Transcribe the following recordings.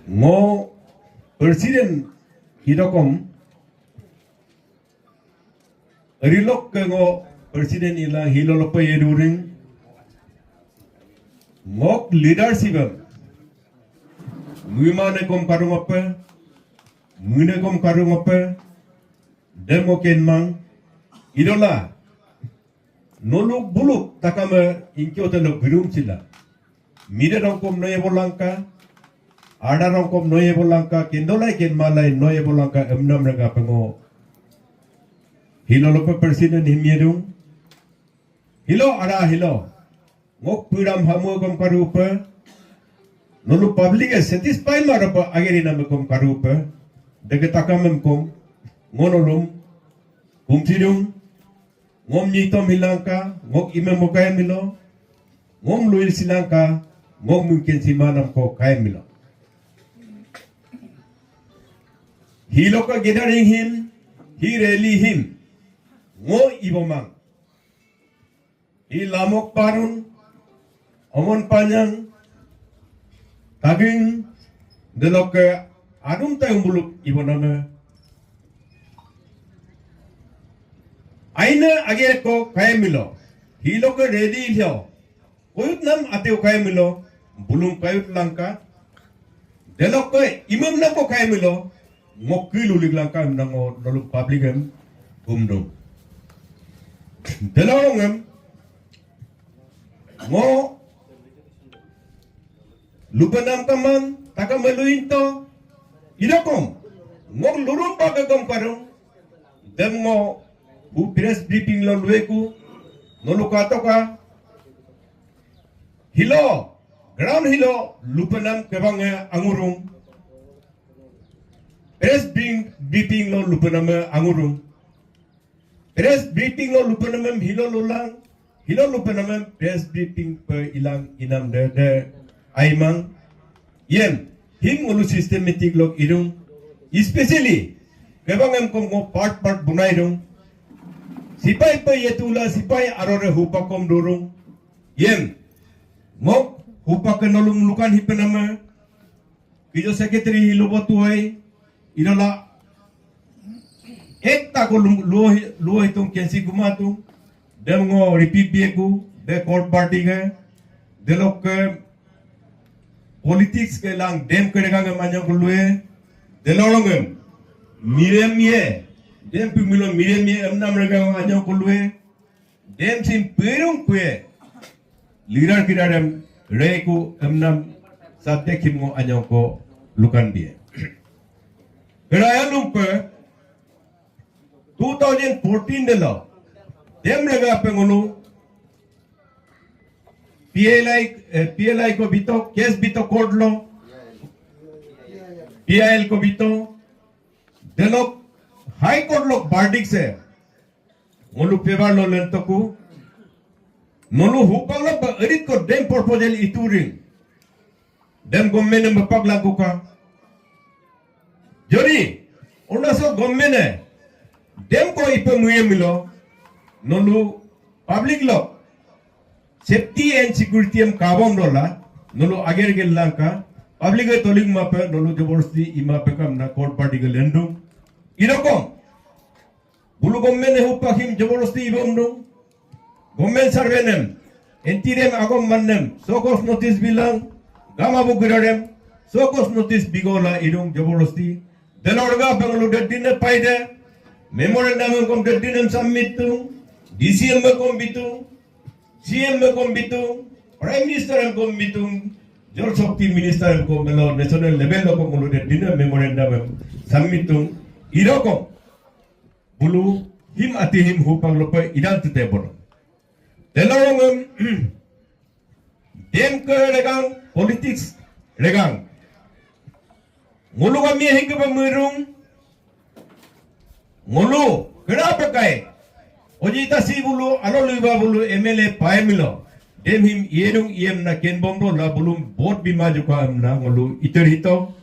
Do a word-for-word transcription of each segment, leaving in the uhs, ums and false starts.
Ngo president idokom rilok ke ngo president ila hilolope yeduring. Ngok leadership em. Ngimane kom karung ape. Ngine kom karung ape. Dem ngo kenmang. Idola. Noluk buluk takame ingkio telo birung sila. Mida rongkom noye bolangka. Ada rongkom noye bolangka. Kendolai kenmalai noye bolangka emnam rega pengo. Hilolope president him yedung. Hilo ada hilo. Ngok piram hamu kom karupe. Nolu public e satisfy ma rapa ageri name kom karupe. Deke takamem kom. Ngo nolum. Kumsidung. Ngom nyitom hilangka. Ngok ime mokai milo. Ngom luil silangka. Ngok mungkin simanam ko kai milo. Hiloka gathering him. Hi rally him. Ngo ibomang. Hi lamok parun, omon panyang, taging, deloke adum tayung buluk ibo name. Aina age ko kaya milo, hiloke ready lio, koyut nam ateo kaya milo, bulum kayut langka, Delokke imam nako kai milo, ngok kilu liglangka nango nolu public em gumdung. Delorong em, ngo lupenam kamang, taka meluinto, idakong, ngok lurung pake gom karung, dem ngo hu press briefing lo lueku, nolu katoka, Hilo, ground hilo, lupenam kebange angurung. Press bing, briefing lo lupenam angurung. Press briefing lo lupenam hilo lulang. Hilo lupenam press briefing pe ilang inam de de aimang. Yen, him ngolu systematic lok irung. Especially, kebang em kom ngo part part bunai rung. Sipai pe yetula, sipai arore hupa kom durung. Yen, ngok, hupa ke nolum lukan hipenama. Kijo secretary hilubo tuai, inola, ekta ko lum-, luo hi-, luo hitung kensi kumatung, dem ngo repeat bieku, de court party ke, delokke politics ke lang dem ke regang ke manyong kulue, delorong em, mirem ye, dem pimilo mirem ye, emnam regang manyong kulue, dem sim pirung kue, leader kídarem, reiku emnam, subject him ngo anyong ko lukan bie. Keraya lumpe, two thousand fourteen delo, dem lega pengunu, P L I, eh, P L I ko bito, case bito court lo, P I L ko bito, delok High Court lo verdict se, ngolu paper lo lentoku, nolu hupang lo ba edit ko dem proposal ituring, dem government em bapak lakuka, Jodi, Arunachal government e, dem ko ipe muye milo, nolu public lo, safety and security em kabom dola, nolu ager gel langka, public e toling mape, nolu jabardasti imape kamna court party ke lendung. Idokom, Bulu government e hupak him jabardasti ibom dung. Government servant em. Enti dem agom mannem. Show cause notice bilang. Gama bu gidadem. Show cause notice bigola idung jabardasti. Delorga banglu deddine paide. Memorandum em kom deddine em submit tung. D C em kom bitung. C M em kom bitung. Prime Minister em kom bitung. Jal Shakti Minister em kom melo national level lo kom bulu deddine memorandum em submit tung. Idokom. Bulu him ati him hupang lope idan tete bolo. Delorong em, dem ke regang, politics regang. Ngolu kami hingke pemerung, ngolu, kenapa kai? Oji tasi bulu, alo luiba bulu, M L A paemilo. Dem him iedung iem na ken bomdo la bulum bot bima juka em na ngolu iter hito.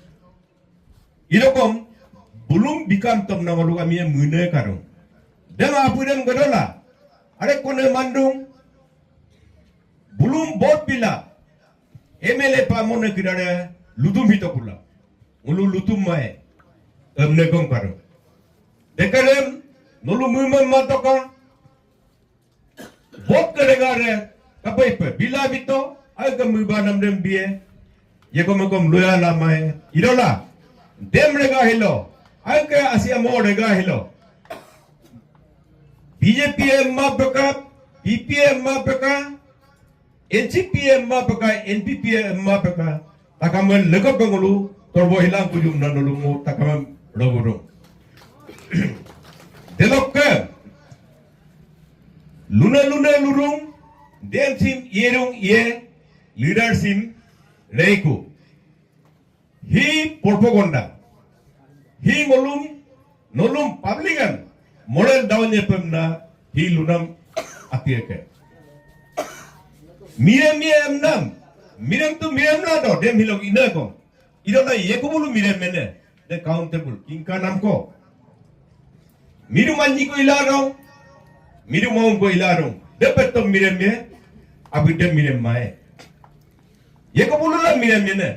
Idokom, bulum bikam tom na ngolu kami em mune karung. Dem apu dem gedola. Are kone mandung. Bulum vote bila. M L A pa mone kídare lutum hitokula. Ngolu lutum mae. Emne gom karo. Dekarem, nolu mumem matoka. Vote ke regare, kapaipe, bila bito, aike muba namdem bie. Yekom ekom loya lamae. Idola. Dem rega hilo. Aike asi amo rega hilo. B J P em mapeka, P P em mapeka, N C P em mapeka, N P P em mapeka, takamem leko pengulu, torbo hilang kujum nanulungu, takamem rogurung. Delokke, luna luna lurung, dem sim ierung ie, leader sim reiku. Hi propaganda. Hi ngolum, nolum publican, moral down ye pemna, hi lunam atieke. Mirem ye emnam, mirem tu mirem na do, dem hilok ina kom. Ido na ye kumulu mirem mene, de countable, kingka nam ko. Miru manyi ko ilarong, miru maun ko ilarong, de petom mirem ye, abu de mirem mae. Ye ko bulu la mirem ye ne.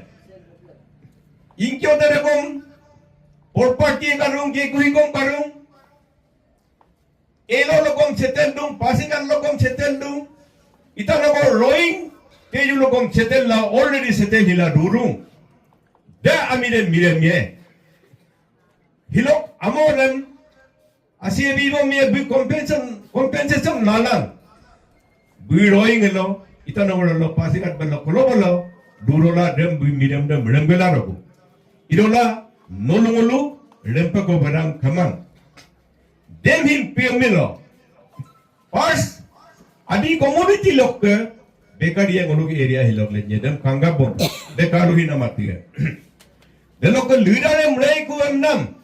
Ingkyo tere kom, porpaki karung, ke kuhi kom karung. Elo lokom settle dung, Pasighat lokom settle dung. Itanagar Roing, Tezu lokom settle la, already settle hila durung. Da amire mirem ye. Hilok amorem, Asi ebi bo mie bui compensation, compensation lalang. Bui Roing elo, Itanagar elo, Pasighat belo, kolo belo, durola dem bui mirem dem rem bela roku. Idola, nolu ngolu, rempe ko barang kamang. Dem him pie milo. First, adi community lokke, bekar ye ngolu area hilok le, dem kangga bom. Bekaru hina mati ye. Delokke leader em rei ku em nam.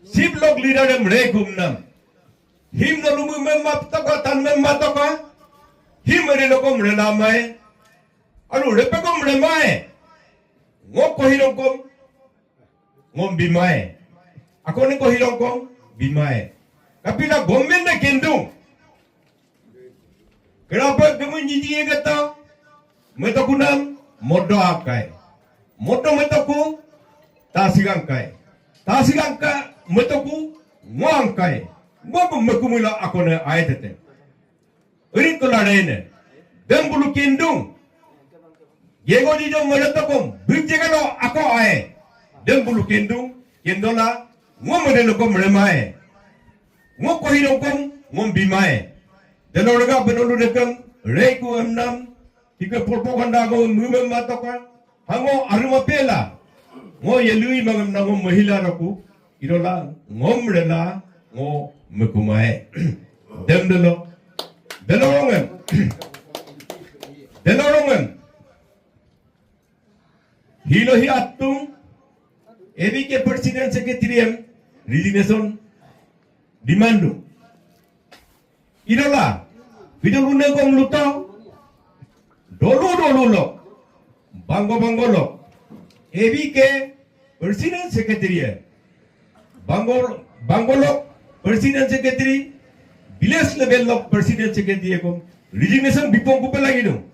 Sip lok leader em re kumnam. Him no lumu mem map toka, tan mem matoka. Him ere lokom re lamai. Alu repekom re mai. Ngok kohirongkom. Ngom bimai. Akone kohirongkom. Bimai. Kapila government ne kendung. Kenapa kamu nyinyi kata? Metokunam, modo akai. Modo metoku, tasigangkai. Tasigangka, metoku, ngoangkai. Ngobu mekumula akone aetete. Uri kola rene. Dem bulu kindung. Yego jijo meretokom, bujegalo ako ae. Dem bulu kindung, kindola, ngom medelokom remae. Ngo kohirongkom, ngom bimae. Delo rega benolu dekeng, reiku emnam, hike propaganda ngo mumem matoka, hango aruma pela. Ngo yelui mangem nango mahila roku, irola ngom rela, ngo mekumae. Dem delo, delo rongem, delo rongem. Hilo hi atung, A B K President Secretary em resignation demand dung. Idola, bidol une gom luto, dolu dolu lok, bango bango lok, A B K President Secretary em, Bango, Bango lok President Secretary, village level lok President Secretary ekom resignation bipong kupe lagi dong.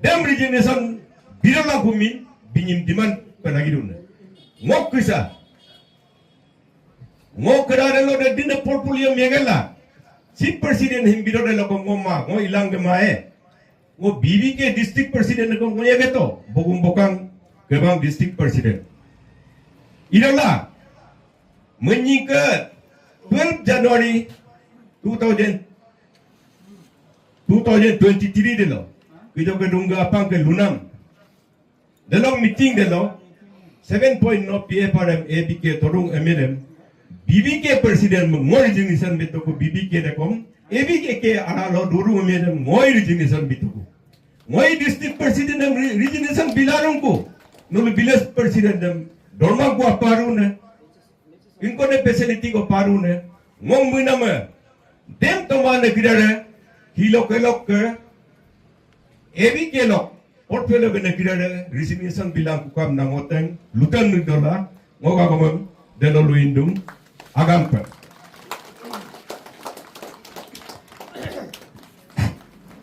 Dem resignation birola kumin binyim demand pe lagi dong. Ngok kisa. Ngok kedare lo de dine portfolio megela. Si President him biro de loko ngoma, ngo ilang gemae. Ngo B B K district president ko ngo yageto, Bogum Bokang Kebang district president. Idola, menyingke twelve January two thousand, two thousand twenty-three delo, kido ke dungga apang ke lunam. Delo meeting delo, seven point no P F R M A B K todung M L M, B B K president mo ngoi resignation betoku B B K dekom, A B K ke aralo duru M L M ngoi resignation betoku. Ngoi district president em re-, resignation bilarungku. Nulu village president em dorma gua parune. Ingkone facility ko parune. Ngom muname. Dem tomane kidare. Hiloke loke. A B K lok. Portfolio gene kidare. Resignation bilang kukam nangoteng. Lutan nudola. Ngoga gomem, delo luindung, agampe.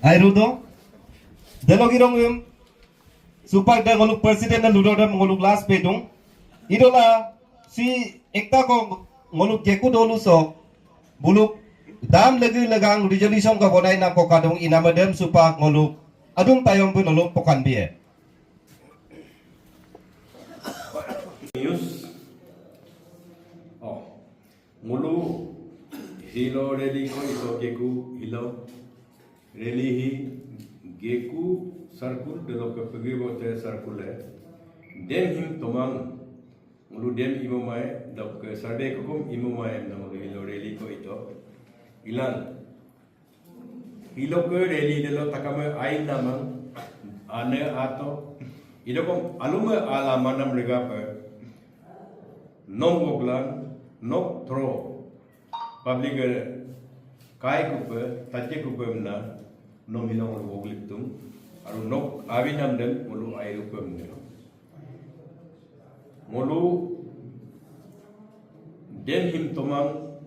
Airudo. Delo girong em. Supak da ngoluk president na ludo dem ngoluk last pedung. Idola si ekta ko ngoluk jeku dolu so. Buluk dam legi legang resolution ko bonai nam ko kadung inama dem supak ngoluk. Adung tayong pun ngoluk pokan bie. News. Oh. Ngolu hilo rally ko ito keku hilo rally hi geku circle delokke pegi bote circle e dem him tomang ngolu dem imo mai dokke survey kokom imo mai na ngolu hilo rally ko ito ilan Iloke rally delo takame ai namang ane ato. Idokom alume ala manam regape. Nom goglan nok thro. Public kai kupe taje kupe mna nom hilong goglip tung. Aru nok awinam dem ngolu ai rupe mna. Ngolu dem him tomang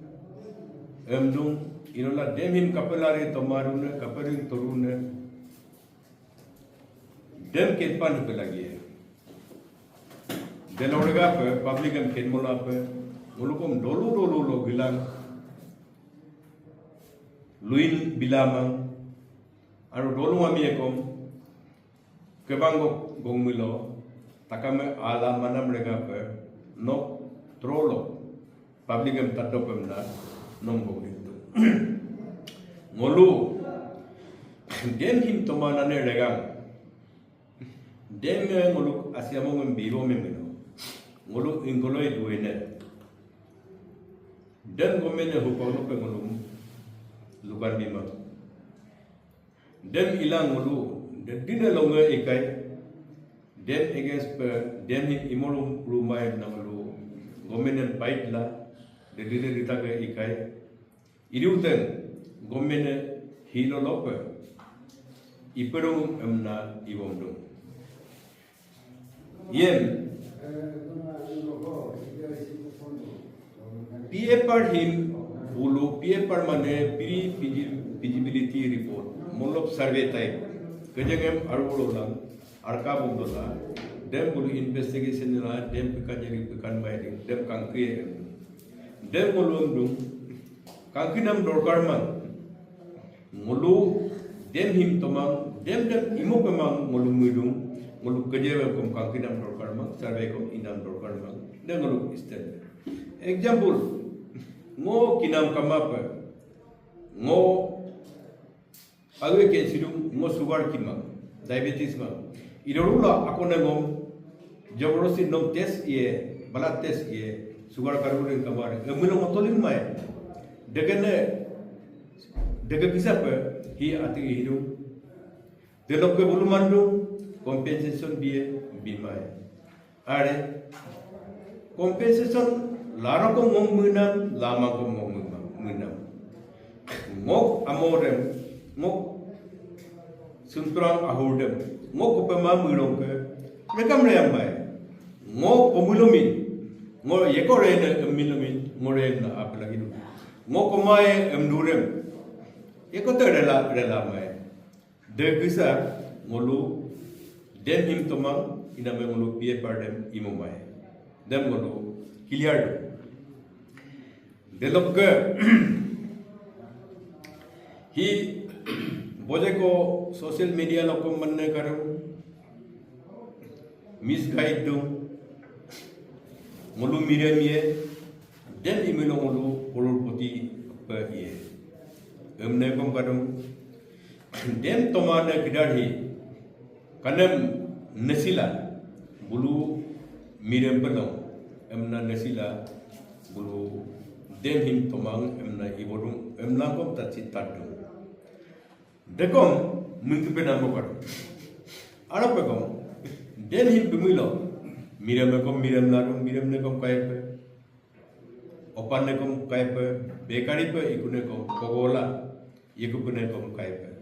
emdung irola dem him kapelari tomarune kaperin torune dem ketpan hipe lagi. Delorega pe public em ketmola pe ngolukom dolu dolu lo gilang luin bilamang aru dolu ami ekom Kebang gok gong milo takame ala manam regape nok trolo public em taddo pemna nom gok itu. Ngolu dem him tomanane regang dem ngolu asiamong em bibo memino ngolu ingkoloi duene dem gomene hupang lope ngolu lukan bima. Dem ilang ngolu, de dine longe ikai, dem against pe, dem hi imolum rumai nang lu, gomenen paitla, de dine ritage ikai, iriuten gomene hilo lope, iperung emna iwomdung. Yen P F R him bulu P F R mane pre feasibility report molob survey type kejengem arulo lang arka bumdola dem bulu investigation la dem pikan jadi pikan mai dem kangkri dem bulu emdung kangkri nam dorkar mang Ngolu dem him tomang, dem dem imo pemang ngolu midung, ngolu keje kom kangkinam dorkar mang, survey kom inam dorkar mang, dem ngolu stand. Example, ngo kinam kamape, ngo awe ken sidung, ngo sugar kimang, diabetes mang. Idorula akone ngom, jabrosi nom test iye, blood test iye, sugar karburin kamar, ngemilo ngotoling mai. Dekene Deke kísape hi atí hidu. Delokke bulu mandu compensation biye bimai. Are compensation laroko ngok menam, lamako ngok menam. Ngok amorem, ngok suntrang ahurdem, ngok kupema mirongke, rekam reyam bai. Ngok komulomin, ngok yeko rene emilomin, ngok rene apelagidu. Ngo komae em durem. Eko te rela rela mai. De gísa ngolu dem him tomang iname ngolu P F R dem imo mai. Dem ngolu clear do. Delokke hi bojeko social media lokom manne karu. Misguide dung. Ngolu mirem ye, dem imilo ngolu crorepati pe ye. Emne kom kadung. Dem tomane kídar hi. Kanem nesila. Bulu mirem pelong. Emna nesila. Bulu dem him tomang emna ibodung. Emlangkom tatsi tadung. Dekom mingkipe nambo karo. Aro pekom den him pemilo. Mirem ekom mirem laru, mirem nekom kaipe. Opan nekom kaipe, bekari pe ikune kom kogola, yekupe nekom kaipe.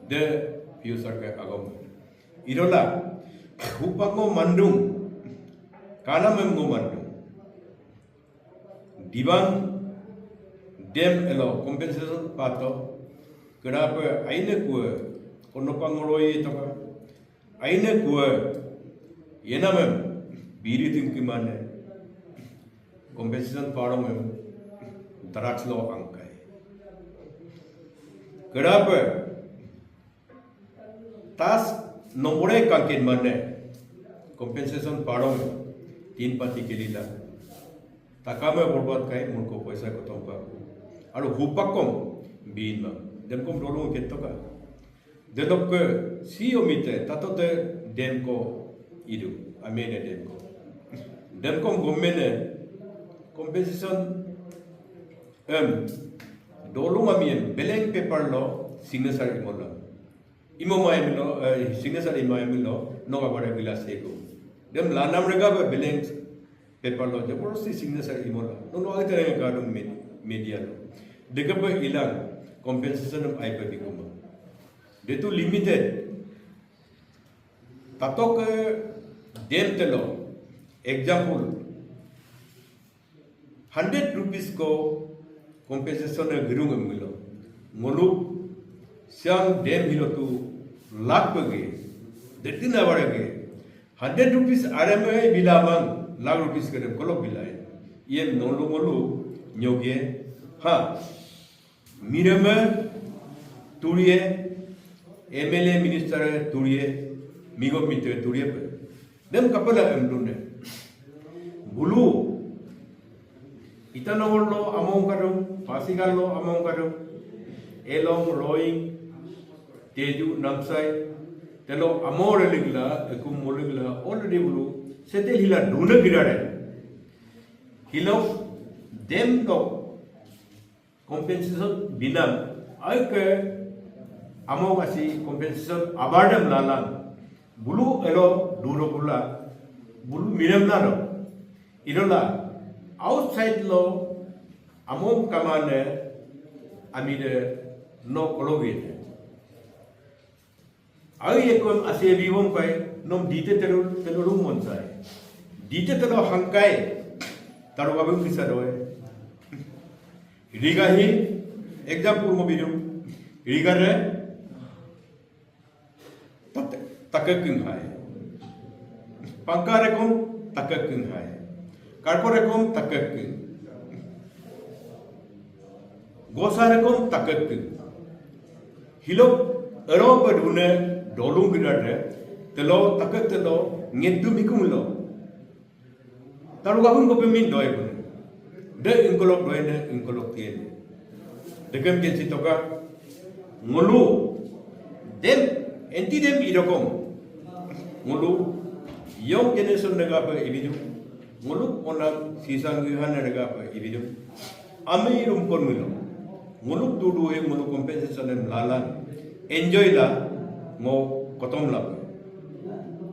De piusake agom. Idola hupango mandung. Kanamem ngo mandung. Dibang dem elo compensation pato Kedape aine kue, kono pangoroi toka, aine kue, yenamem, biri tingkimane, compensation parongem, drugs lo angkai. Kedape, tas nombore kangkin mane, compensation parongem, tin pati kelila. Takame borbat kai, mulko poisa kotompa. Aru hupakom, bin ma. Demkom dolung ketoka. Delokke si omite, tatote demko idu. Amene demko. Demkom gomene, compensation, em, dolung amiem, blank paper lo, signature imola. Imo maemilo, eh, signature imaemilo, noga bare bila seko. Dem lanam rega be blank paper lo, jaborosti signature imola. Nono agi tereng kadung med-, media lo. Dekepe ilang, compensation em aipe bikuma. Detu limited. Tatoke dem telo, example, hundred rupees ko compensation e girung emilo. Ngolu siang dem hilo tu lakh bege, detina barege. Hundred rupees areme bilamang lakh rupees kere kolok bilai. Yen nolu ngolu nyoge, ha. Mireme turie, M L A minister turie, migo mite turie pe. Dem kapela em dune. Bulu, Itanagar lo among kadung, Pasighat lo among kadung, Along, Roing, Tezu, Namsai, telo amore ligla, ekum moligla, already bulu, settle hila dune girare. Hilo, dem lo, compensation binam, aike among asi compensation abadem lalang, bulu elo duro bula, bulu mirem lalo, idola, outside lo, among kamane, amide no kologine. Ai ekom asi ebi wong kai, nom dite telu, telu rung mon sai. Dite telu hangkai, taru abung kisa doe. Riga hi, example mo bidung. Riga re, tak-, takekeng hai. Pangka rekom, takekeng hai. Karko rekom, takekeng. Gosa rekom, takekeng. Hilok ero pe dune dolung gidar de, telo takek telo ngedu mikung lo. Taru gabung ko pemin doi pun. De ingkolok doi ne, ingkolok tien. Dekem ken si toka, ngolu, dem, enti dem idokom. Ngolu, young generation nega pe ibidu. Ngolu, onam, sisang gihan nega pe ibidu. Ami irum kon milo. Ngoluk dudu e ngoluk compensation em lalan. Enjoy la ngo kotom la.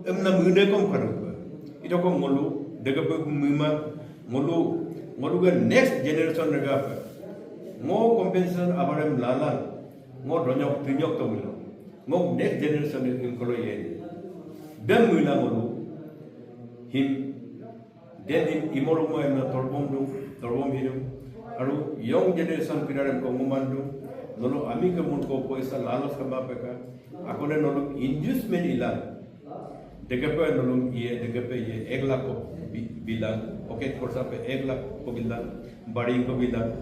Em na mune kom karu. Ito kom ngolu dega pe mima ngolu ngolu ga next generation dega pe. Ngo compensation abarem lalan. Ngo donyok tinyok to milo. Ngo next generation em kolo ye. Dem mila ngolu him Then in imoluma emna torbom dung, torbom hidung. Aru young generation kídarem ko nguman dung. Nolu ami ke mun ko poisa lalos ke mapeka. Akone nolu inducement ilang. Dekepe nolu iye, dekepe iye, ek lakh ko bi-, bilang. Oke, korsa pe ek lakh ko bilang. Baring ko bilang.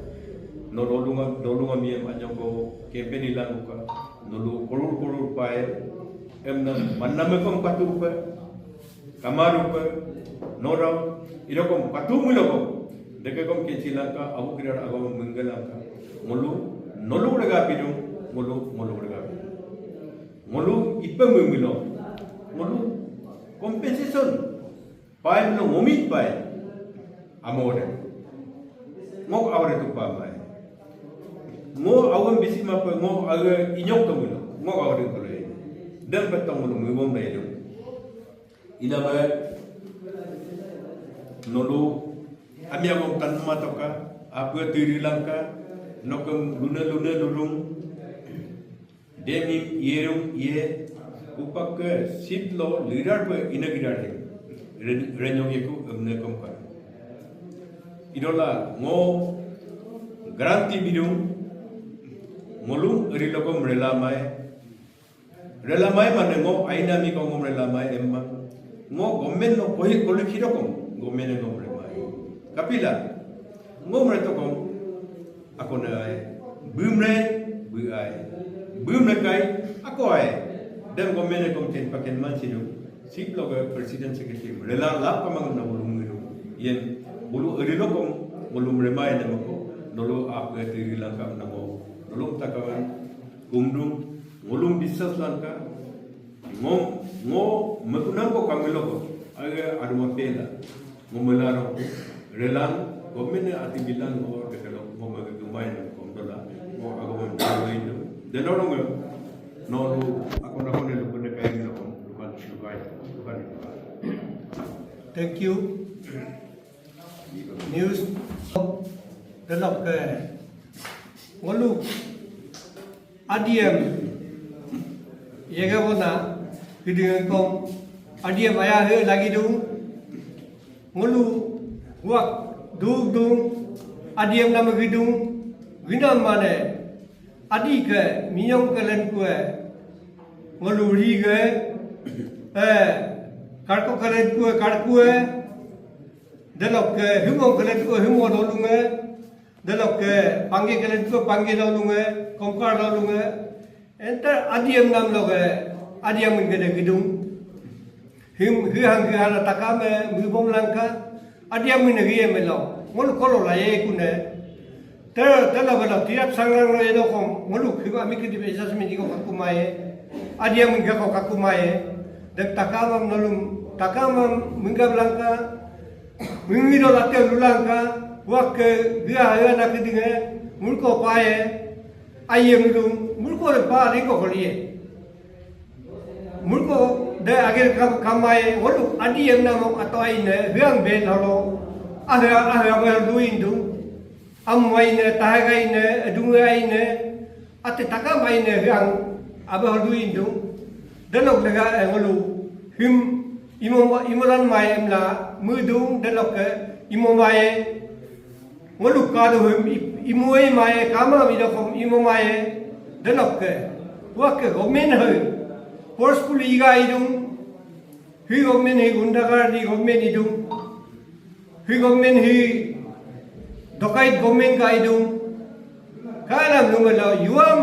Nolu lunga, nolu lunga miem anyong ko campaign ilang uka. Nolu korur korur pae. Emna manna mekom katu upe. Kamarupe, norau, idokom, patum iloko. Dekekom kensi langka, abu kídar agom mengge langka. Ngolu, nolu rega pidung, ngolu, ngolu rega pidung. Ngolu, ipe mumilo. Ngolu, compensation. Pai milo ngomit pai. Amore. Ngok awre tupa mai. Ngo awem bisi mape, ngo awe inyok tomilo. Ngok awre tulo. Dem petong mulu mubom na idung. Inama nolu ami agom tanma toka, apua tiri langka, nokem luna luna lurung, demim ierung ie, upakke sitlo leader pe ina gidar he, ren-, renyong yeku emne komkar. Idola ngo guarantee bidung, Ngolum eri lokom rela mai. Rela mai mane ngo aina mi ko ngom rela mai emma. Ngo government no kohi kolik hidokom government ngom rela mai. Kapila ngom retokom ako na ai. Bumre bu ai. Bumre kai ako ai. Dem government kom ken paken man sinu. Sip loge president secretary rela lap kamang na ngolum ngiru. Yen bulu eri lokom ngolum remai na mako. Nolo ap ga tiri langkam na ngo. Nolo takawan. Kumdung, ngolum biswas langka, ngo, ngo, mekunang ko kami loko, aga aduma pela, ngo melarong, relang, government ne ati bilang ngo, dekelo, ngo mege gemai ne, kom dola, ngo ago mo, ngo indo, delorong yo, no lu, akon akon ne lu kone kai ne, kom, lukan, lukai, lukan, lukai. Thank you. News, delok ke, ngolu, A D M, yega bona, giding kong, A D M aya he lagi dung, ngolu, wak, duk dung, A D M nama gidung, ginam mane, adi ke, minyong ke len kue, ngolu ri ke, eh, karko ke len kue, karkue, delok ke, himo ke len kue, himo lolunge, Delokke pangge kelen ko pangge lolunge, komkar lolunge. Enter A D M nam loge, A D M min gede gidung. Him, hihang hihara takame, mibom langka. A D M min gie melo. Ngolu kolo la ye kune. Ter, tela bela, tirap sangrang lo edo kom. Ngolu him ami kidi be assessment iko kakumaye. A D M min gako kakumaye. Dek takamam nolum, takamam minggab langka. Mingi do latte lulangka, wakke, gia, haya na kidinge, mulko paye, aye midung, mulko de pa ringo kolie. Mulko de agir kam, kamaye, wolu A D M namo ato aine, hiang ben holo, ahia, ahia, welu indu, am waine, tahaga ine, edunge aine, Ate takam aine hiang, abe holu indu. Delok lega, eh, ngolu. Him, imo, imolan mai emla, mudung, delokke, imo mai. Ngolu kadu him, i-, imo e mai, kama mi dokom, imo mai. Delokke. Wakke government he. Forceful iga idung. Hi government hi gundagard hi government idung. Hi government hi dokait government ka idung. Kalam lumelo yuam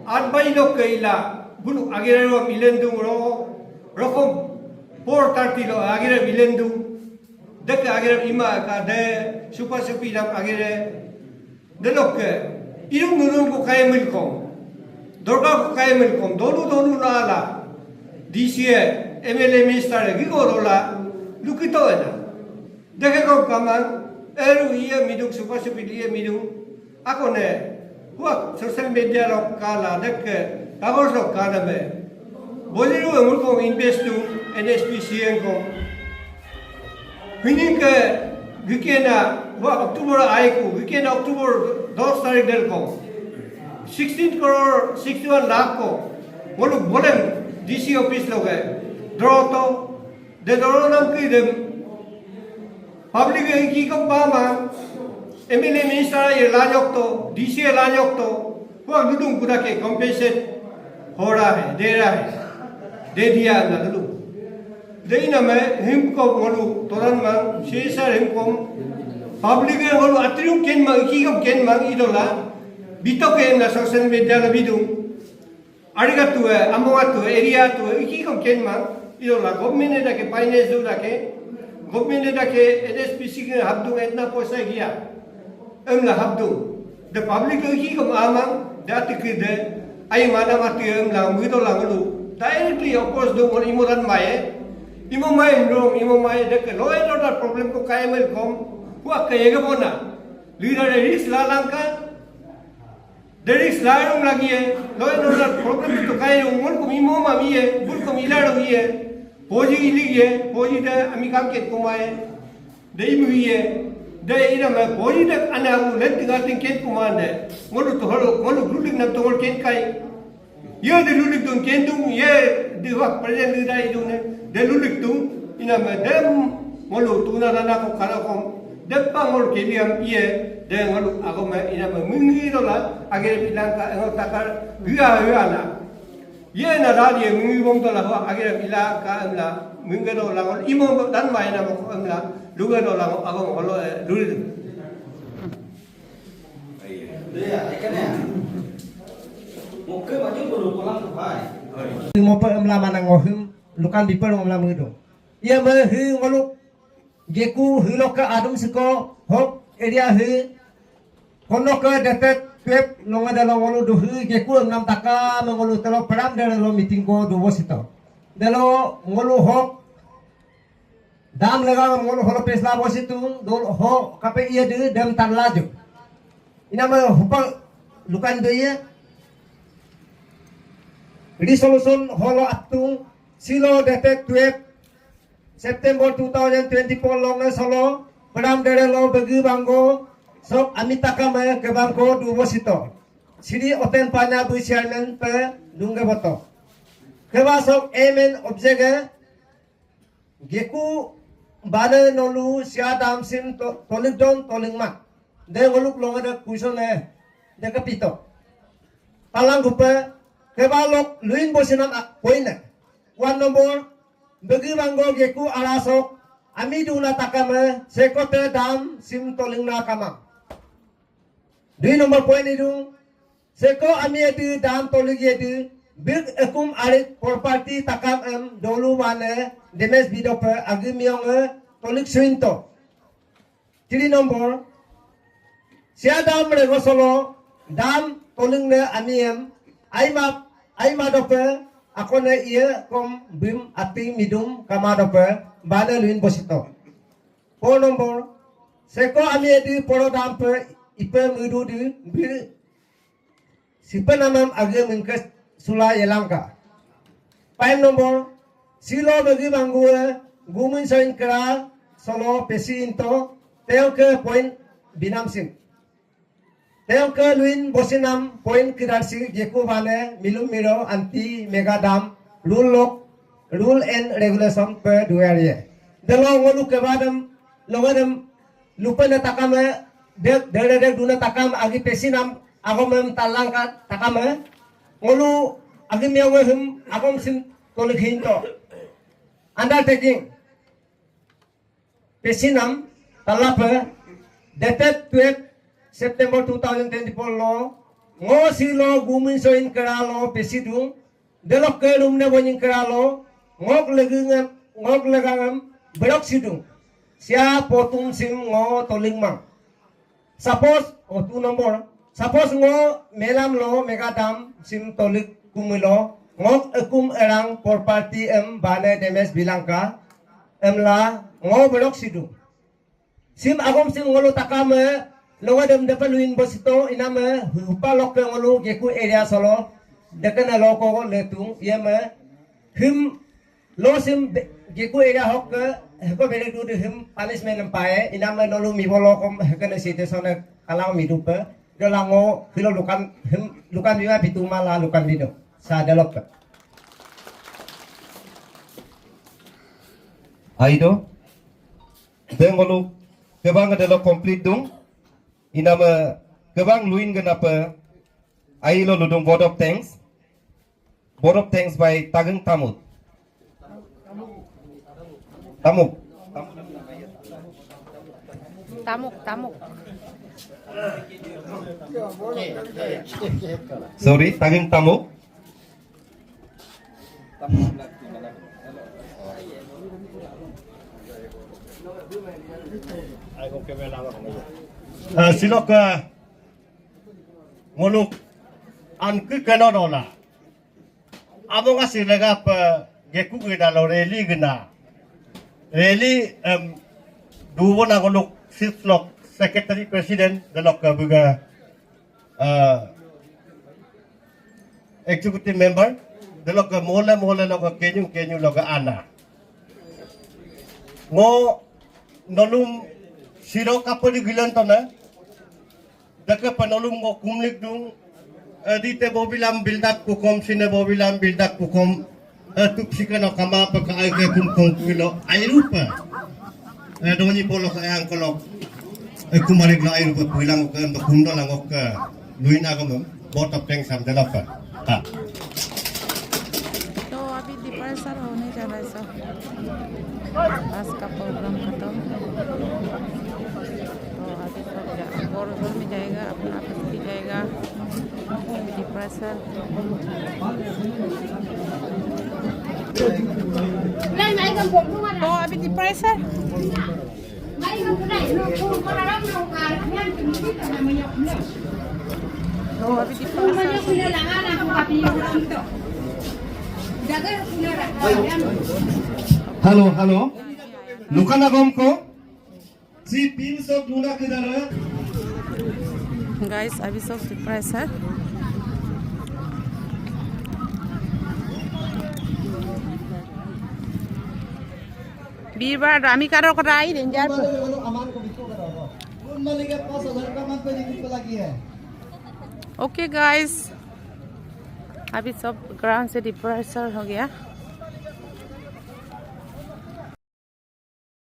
atbai lokke ila bulu agere ruam ilendung ro, rokom four thirty lo agere ilendung. Deke agere ima ka de supa supi lam agere. Delokke, irung nurung ko kaya milkom. Dorga ko kaya milkom. Donu donu na ala. D C e, M L A minister e, gigo rola. Lukito ena. Deke ko kamang, eru iye midung, supa supi iye midung. Ako ne, huak social media lo kala, deke, kagos lo kala me. Boliru e mulkom invest tu, N S P C N kom. Hining ke gikena wa October aiku, gikena October dos tarik del ko. Sixteen crore sixty one lakh ko. Ngolu bolem D C office loge. Doro to, de doro nam ki dem. Public e ki ko pama, M L A minister e lanyok to, D C e lanyok to. Wa ludung kuda ke compensate ho raha hai, de raha hai, de diya na ludung. De ina me him ko ngolu toran mang, C S R him kom, public e ngolu atriung ken mang, iki kom ken mang idola, bito ke na social media la bidung. Ariga tue, among atue, area tue, iki kom ken mang idola, government e dake finance du dake, government e dake N S P C ke habdung etna poisa giya. Emla habdung. The public lo iki kom amang, dati ke de, ai mana mati emla, muito la ngolu. Directly oppose do ngolu imo ran maye. Imo maye mrong, imo maye deke law and order problem ko kaya mel kom. Huak ke yege bona. Leader e risk la langka. The risk la rong lagi ye. Law and order problem to kaya ngolu kom imo mamiye, bul kom ilaro iye. Poji ili ye, poji de ami kangket komaye. Dei muiye, dei ina me bori dak ana u lenti gating ken kumande. Ngolu to holo, ngolu lulik nam to ngol ken kai. Ye de lulik dun ken dung, ye de wak present de dai dun ne. De lulik dung, ina me dem ngolu tuna dana ko kara kom. Deppa ngol keliam iye. De ngolu agome iname mingi dola agere pilangka engo takar hua hua na. Ye na dadi ye mingi bom dola ho agere pilangka emla mingi dola ngol imo dan mai na moko emla luge dola ngol agom holo e luri. Mope emla manang ngohim lukan biper emla mengido. Iya me hi ngoluk Geku hiloke adum siko hok area hi. Konoke detet tuep nonga delo ngolu duhi Geku enam taka me ngolu telo peram delo meeting ko dubo sito. Delo ngolu hok dam legang ngolu holo pesla bositu dol ho kape iya de dem tan laju. Inama hupa lukan de iya. Resolution holo atung silo detet tuep September two thousand twenty-four longe solo, Pradam Dere lo begi banggo, sok ami takame kebangko dubo sito. Sri Oten Panya bu chairman pe dungge boto. Keba sok amen objege, Geku bane nolu sia dam sim to, tolik don tolik mak. De ngoluk longe de kuisone, de kepito. Palang gupe, keba lok luin bosinam a, poine. One number, begi banggo Geku arasok, ami duna takame, sekote dam sim tolingna kamang. Dui number point idung, seko ami edu dam tolig edu, big ekum arik property takam em dolu wane, demes bidope, agi mionge, tolig suinto. Three number, sia dam rego solo, dam tolingne ami em, aima, aima dope, akone iye kom bim ati midum kama dope, bane luin bosito. Four number, seko ami edi poro dam pe, ipe mudu di, bi, sipenamam age mingkes sula yelangka. Five number, silo bagi banggue, gumin soin kera, solo pesi into, teoke point binam sim. Teoke luin bosinam point kirar si Geku bane, milum miro, anti mega dam, rule lok, rule and regulation pe duer ye. Delo ngolu kebadem, longadem, lupe na takame, dek, dere dek duna takam, agi pesinam, agom em talangka takame, ngolu agi miawe him, agom sim tolik hinto. Undertaking. Pesinam, talape, dated twelve September two thousand twenty-four lo, ngo silo gumin soin kera lo pesidung, delokke lumne bonin kera lo, ngok legengem, ngok legangem, berok sidung. Sia potum sim ngo tolingmang. Suppose, oh, two number. Suppose ngo melam lo mega dam sim tolik kumilo, ngok ekum erang property em bane demes bilangka, emla ngo berok sidu. Sim agom sim ngolu takame, longa dem depe luin bosito, iname, hupa lokke ngolu Geku area solo, dekene loko letung, yeme, him, lo sim be-, Geku area hokke, heko bere du de him punishment em pae, iname nolu mibolo kom, hekene site sone, kalang midupe, dolango, hilo lukan, him, lukan biwa pitu mala, lukan bido, sa delokke. Aido, Deng ngolu kebang delo complete dung. Iname kebang luin genape ailo ludung vote of thanks. Vote of thanks by Tageng Tamut. Tamuk. Tamuk, Tamuk. Sorry, Tageng Tamuk. Eh, silok, eh, ngoluk anke kena dola. Amo ngasi legap, eh, Geku gena lo rally gena. Rally, em, dubo na ngoluk sitlok secretary president delok ke bega, eh, executive member, delokke mole mole lokke kenyu kenyu lokke ana. Ngo nolum siro kapodi gilan tona, deke pa nolum ngo kumlik dung, eh, dite bobilam bildak kukom, sine bobilam bildak kukom, eh, tup sikano kama pa ka aike kum kongkuilo, airupa. Eh, doni polo ka ayang kolok. Ekum marik lo airupe puilang oke, emdo kumdo lang oke, luina agom, vote of thanks am delapa. Ha. तो अभी departure होने जा रहा है सब। बस का प्रोग्राम खत्म। तो अभी सब जा, बोर बोर में जाएगा, अपना ऑफिस भी जाएगा। Departure। तो अभी departure। Hello, hello. Lukana gom ko? Si pin sok luna kidara. Guys, अभी सब departure। बीरबार रामी कारो कराई डेंजर। ओके गाइस, अभी सब ग्राउंड से डिपार्चर हो गया।